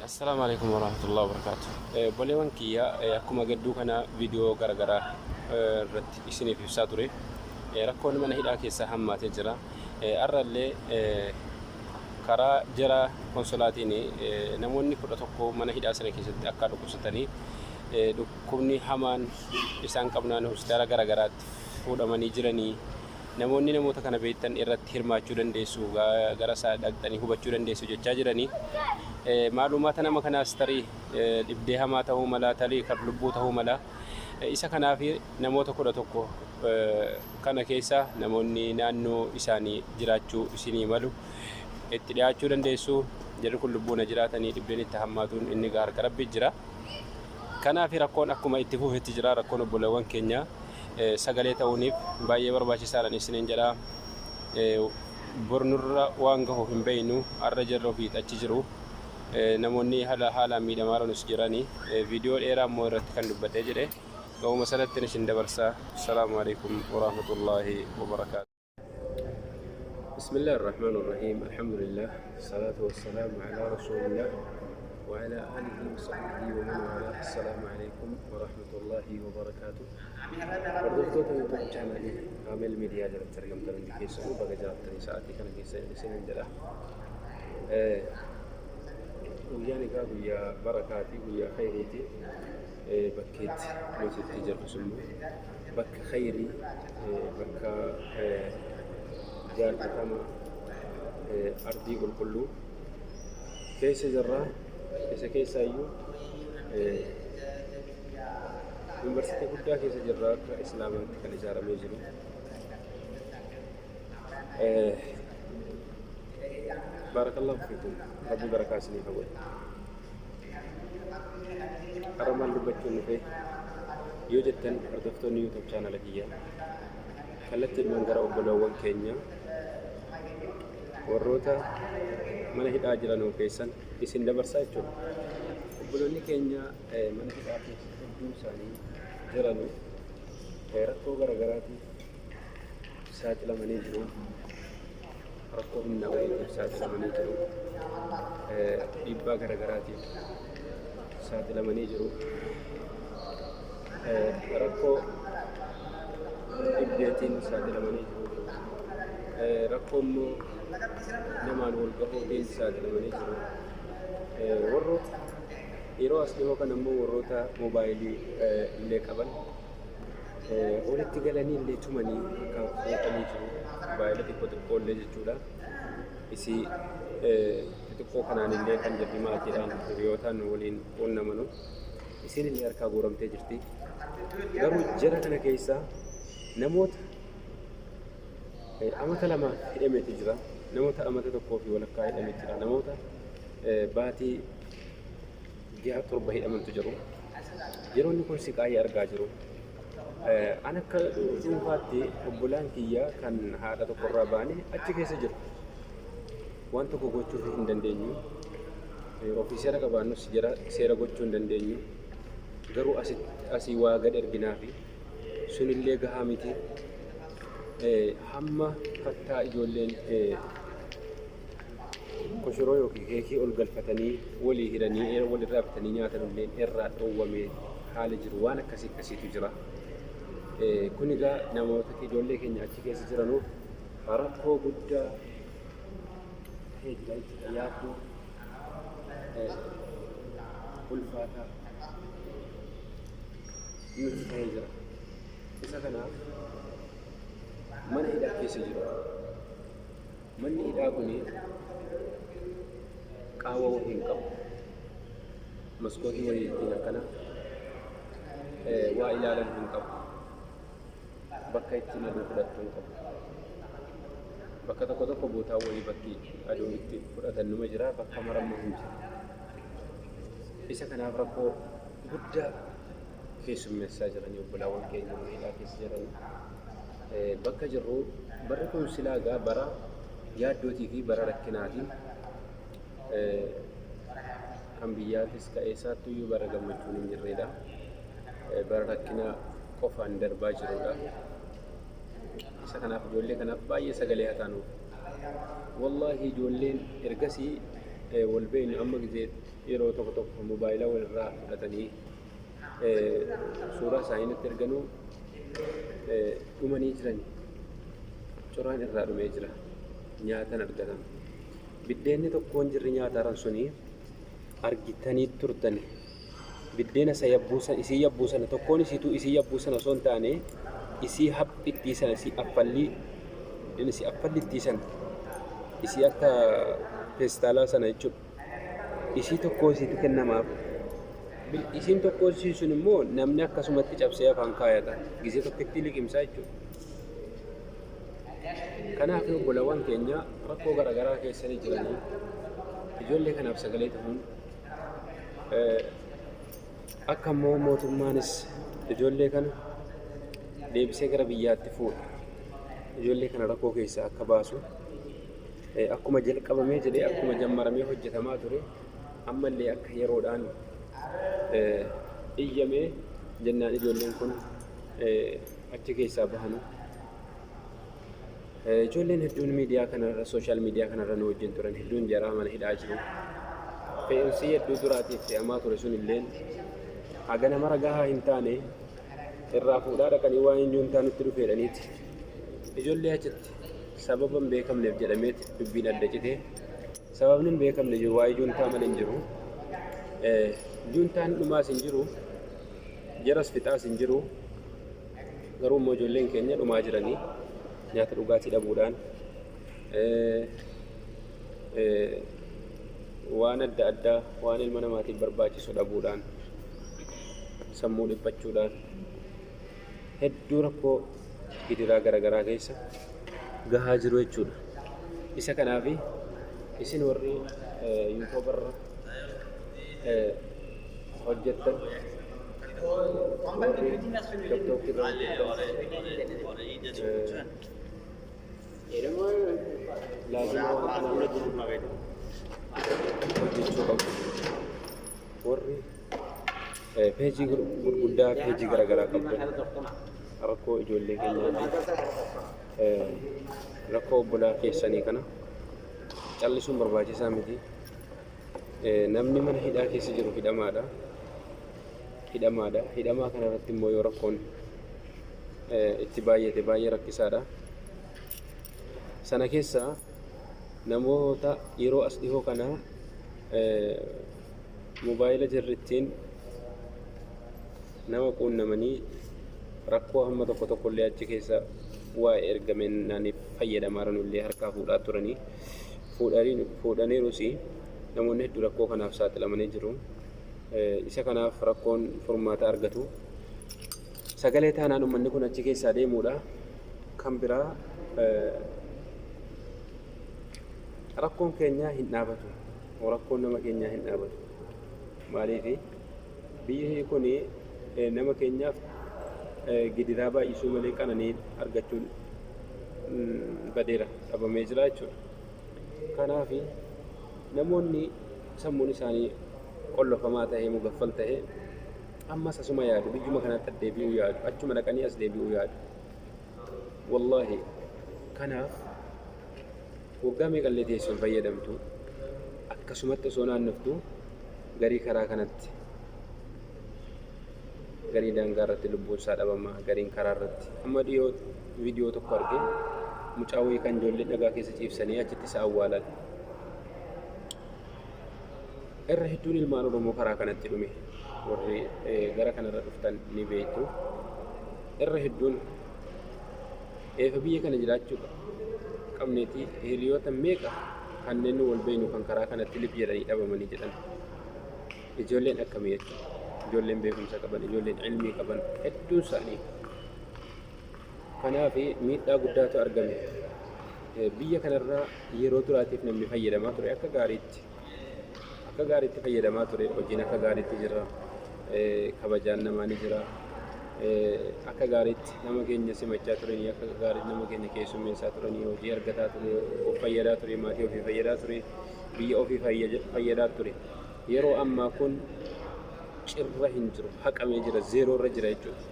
Assalaamu alaikum warahmatullahi wabarakatuh. Obboleewwan kiyya, akkuma gadduu kana viidiyoo garaagaraa irratti isiniif ibsaa ture. Rakkoon mana hidhaa keessaa hammaatee jira. Har'allee karaa jara konsolaatiin namoonni 11 mana hidhaa sana keessatti akka dhukkubsatanii, dhukkubni hamaan isaan qabnaan hospitaala garaagaraatti fuudhamanii jiranii, namoonni namoota kana beektan irratti hirmaachuu dandeessu, gara isaa dhaqxanii hubachuu dandeessu jechaa jiranii. Maalumaata nama kanaas tarii dhibdee hamaa ta'uu mala, tarii kan lubbuu ta'uu mala. Isa kanaaf namoota 11 kana keessa namoonni naannoo isaanii jiraachuu isinii malu, itti dhiyaachuu dandeessu. Jarri kun lubbuun jiraatanii dhibdeen itti hammaatuun inni harka Rabbii jira. Kanaaf rakkoon akkuma itti fufetti jira. Rakkoon obboleewwan keenya sagalee ta'uuniif baay'ee barbaachisaadha isiniin jedha. Bornurra waan gahu hin beeynu, har'a jarra ofii achi jiru. Namoonni haala haalaan miidhamaa jiranis jirani. Viidiyoo dheeraa immoo irratti kan dubbadhee jedhe gahuma sanatti isin dabarsa. Assalaamu alaikum warahmatullaahi wabarakaatu. بسم الله الرحمن الرحيم، الحمد لله، الصلاة والسلام على رسول الله وعلى آله وصحبه ومن والاه. السلام عليكم ورحمة الله وبركاته. Hordoftoota YouTube chaanaalii Kaamel Miidiyaa jalatti argamtan hundi keessanuu, baga jiraattanii sa'aatii kana keessa isinin jedha. Guyyaan egaa guyyaa barakaati, guyyaa khayriiti. Bakkeetti nuti itti jirrus immoo bakka khayrii, bakka jaallatama ardii qulqulluu keessa jirra. Isa keessaayyuu yuunivarsiitii guddaa keessa jirra, akka Islaamaatti kan ijaaramee jiru. Baarakallahu fiikum. Rabbi barakaa isiniif haa godhu. Har'a maal dubbachuun dhufe yoo jettan, hordoftoonni YouTube chaanala kiyya, kallattiidhumaan gara obboleewwan keenya warroota mana hidhaa jiranuu keessan isin dabarsaa jechuudha. Obboloonni keenya mana hidhaa keessa hedduun isaanii jiranu rakkoo garaagaraatiif saaxilamanii jiru. Rakkoo humna wayiitiif saaxilamanii jiru. Dhiibbaa garaagaraatiif saaxilamanii jiru. Rakkoo dhibdeetiin saaxilamanii jiru. Rakkoo immoo namaan wal gahuutiin saaxilamanii jiru. Warroota yeroo as dhihoo kana immoo warroota moobaayilii illee qaban walitti galanii illee tumanii kan fuudhanii jiru. Moobaayila xiqqoo xiqqoo illee jechuudha. Isii xixiqqoo kanaan illee kan jarri maatiidhaan, hiriyootaan waliin quunnamanu isiin illee harkaa guuramtee jirti. Garuu jara kana keessa namoota amata 2 hidhametu jira. Namoota amata tokkoo fi walakkaa hidhamee jira. Namoota baatii ji'a 7 hidhamantu jiru. Yeroonni kun siqaayii argaa jiru. An akka dhuunfaatti obbolaan kiyya kan haadha tokkorraa ba'anii achi keessa jiru. Waan tokko gochuuf hin dandeenyu. Ofii seera qabaannus jara seera gochuu hin dandeenyu. Garuu asii waa gad erginaafi sunillee gahaa miti. Hamma hattaa ijoolleen koshoroo yookiin keekii ol galfatanii walii hiranii walirraa bitanii nyaatan illee irraa dhoowwamee haala jiru, waan akkasii akkasiitu jira. Kun egaa namoota ijoollee keenya achi keessa jiranuuf rakkoo guddaa ta'ee jira jechuudha. Yaaddoo ulfaataa nutti ta'ee jira. Isa kanaaf mana hidhaa keessa jiru. Manni hidhaa kun qaawwa wayii hin qabu. Maskootii wayii ittiin akkana waa ilaalan hin qabu. Bakka ittiin aduu fudhattu hin qabu. Bakka tokko tokko bootaa wayii bakki aduu itti fudhatan numa jira, bakka marammoo hin jiru. Isa kanaaf rakkoo guddaa keessummeessaa jiranii obbolaawwan keenya mana hidhaa keessa jiran. Bakka jirru barri kun silaa gaa bara yaaddootii fi bara rakkinaati. Kan biyyaatis ka'ee isaattuyyuu bara gammachuun hin jirredha. Bara rakkina qofaan darbaa jirudha. Isa kanaaf ijoollee kanaaf baay'ee sagalee haa taanuuf. Wallaahi, ijoolleen ergasii wal beeknu amma gizee yeroo tokko tokko mobaayila walirraa fudhatanii suuraa isaanii natti erganuu dhumanii jiran. Coraan irraa dhumee jira. Nyaatan argatan. Biddeenni tokkoon jirri nyaataaran suni argitanii turtan. Biddeena isa yabbuu sana isii yabbuu sana tokkoon isiituu isii yabbuu sana osoo hin taane isii haphittii sana isii affallii isii affallittii sana isii akka feestaalaa sana jechuudha. Isii tokkoo isiitu kennamaaf. Isiin tokkoo isii sun immoo namni akkasumatti cabsee afaan kaayata. Gisee tokkotti liqimsaa jechuudha. Kanaaf obbolawwan keenya rakkoo garaagaraa keessanii jiranii ijoollee kanaaf sagalee ta'uun akka immoo mootummaanis ijoollee kana deebisee gara biyyaatti fuudha. Ijoollee kana rakkoo keessaa akka baasu akkuma jalqabamee jedhee akkuma jammaramee hojjetamaa ture ammallee akka yeroodhaan iyyamee jennaan ijoolleen kun achi keessaa bahanu. Ijoolleen hedduun miidiyaa kanarra sooshaal miidiyaa kanarra nu wajjin turan hedduun jaraa mana hidhaa jiru. Fe'umsi hedduu duraatiif fe'amaa ture sun illeen haga nama gahaa hin taane irraa fuudhaa dhaqanii waan hin taanutti dhufeedhaniiti. Ijoollee achitti sababa hin beekamneef jedhameeti dubbiin adda citee sababni hin beekamne jiru waa'ee juuntaa malee hin jiru. Juuntaan dhumaas hin jiru, jaras fixaas hin jiru. Garuu immoo ijoolleen keenya dhumaa jiranii nyaata dhugaatii dhabuudhaan waan adda addaa waan ilma namaatiif barbaachisu dhabuudhaan sammuu dhiphachuudhaan hedduu rakkoo gidiraa garaagaraa keessa gahaa jiru jechuudha. Isa kanaaf isin warri yuutuubarra hojjettan warri tiktookii irra hojjettan laazima waan kana hojjechuu qabdu. Warri peejii gurguddaa peejii garaagaraa qabdan rakkoo ijoollee keenyaa rakkoo obbolaa keessanii kana callisuun barbaachisaa miti. Namni mana hidhaa keessa jiru hidhamaadha. Hidhamaadha. Hidhamaa kana irratti immoo yoo rakkoon itti baay'ate baay'ee rakkisaadha. Sana keessa namoota yeroo as dhihoo kana mobaayila jirri ittiin nama quunnamanii rakkoo hamma tokko tokko illee achi keessa waa'ee ergameennaaniif fayyadamaa jiran illee harkaa fuudhaa turanii fuudhaniirus namoonni hedduu rakkoo kanaaf saaxilamanii jiru. Isa kanaaf rakkoon furmaata argatu. Sagalee taanaan uummanni kun achi keessaa deemuudha. Kan biraa rakkoon keenyaa hin dhaabatu. Rakkoon nama keenyaa hin dhaabatu. Maaliif biyyi kun nama keenyaaf gidiraa baay'isuu malee qananii argachuun badeera dhabamee jira jechuudha. Kanaaf namoonni sammuun isaanii qollofamaa ta'ee mugaffal ta'ee ammas asuma yaadu biyyuma kanatti as deebi'uu yaadu achuma dhaqanii as deebi'uu yaadu. Wallaahi kanaaf waggaa meeqallee teessuun fayyadamtu akkasumatti osoo naannoftu garii karaa kanatti garii daangaa irratti lubbuun isaa dhabama gariin karaa irratti amma dhiyoo viidiyoo tokko argee mucaa wayii kan ijoolleen dhagaa keessa ciibsanii achitti isa awwaalan. Irra hedduun ilmaan Oromoo karaa kanatti dhume warri gara kanarra dhuftan ni beektu. Irra hedduun eefa biyya kana jiraachuu qabneeti hiriyoota meeqa kanneen nu wal beeknu kan karaa kanatti lif jedhanii dhabamanii jedhan. Ijoolleen akkamii jechuudha. Ijoolleen beekumsa qaban, ijoolleen ilmii qaban hedduun isaanii. Kanaaf miidhaa guddaatu argame. Biyya kanarraa yeroo duraatiif namni fayyadamaa ture akka gaariitti. Akka gaariitti fayyadamaa ture hojiin akka gaariitti jira. Kabajaan namaa ni jira. Akka gaariitti nama keenya simachaa turanii akka gaariitti nama keenya keessummeessaa turanii hojii argataa ture of fayyadaa ture maatii ofii fayyadaa ture biyya ofii fayyadaa ture. Yeroo ammaa kun cirra hin jiru haqamee jira zeeroo irra jira jechuudha.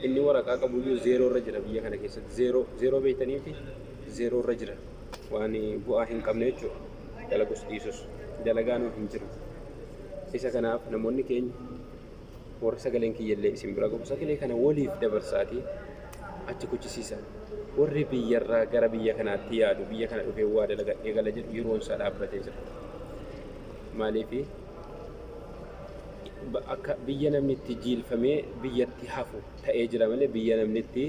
Inni waraqaa qabuyyuu zeeroo irra jira biyya kana keessatti zeeroo zeeroo beektanii fi zeeroo irra jira waan bu'aa hin qabne jechuudha. Dalagus dhiisus dalagaan hin jiru. Isa kanaaf namoonni keenya warri sagaleen kiyyallee isin bira gahu sagalee kana waliif dabarsaatii achi kuchisiisa. Warri biyyarraa gara biyya kanaatti yaadu biyya kana dhufee waa dalagadhee gala jedhu yeroon isaa dhaabbatee jira. Maaliif akka biyya namni itti jiilfamee biyyatti hafu ta'ee jira malee biyya namni itti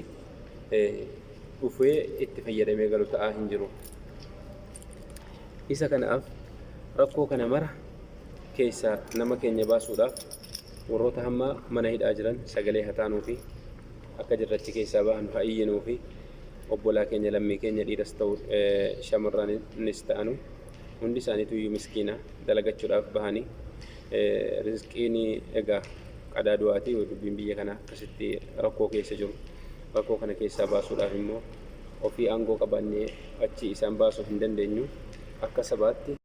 dhufee itti fayyadamee galu ta'aa hin jiru. Isa kanaaf rakkoo kana mara keessaa nama keenya baasuudhaaf warroota hamma mana hidhaa jiran sagalee haa taanuu fi akka jirrachi keessaa bahan haa iyyinuu fi obbolaa keenya lammii keenya dhiiras ta'u shamarranis ta'anu hundi isaaniitu iyyuu miskiina dalagachuudhaaf bahanii rizqiin egaa qadaa du'aati dubbiin biyya kana akkasitti rakkoo keessa jiru. Rakkoo kana keessaa baasuudhaaf immoo ofii aangoo qabaannee achi isaan baasuu hin dandeenyu. Akka sabaatti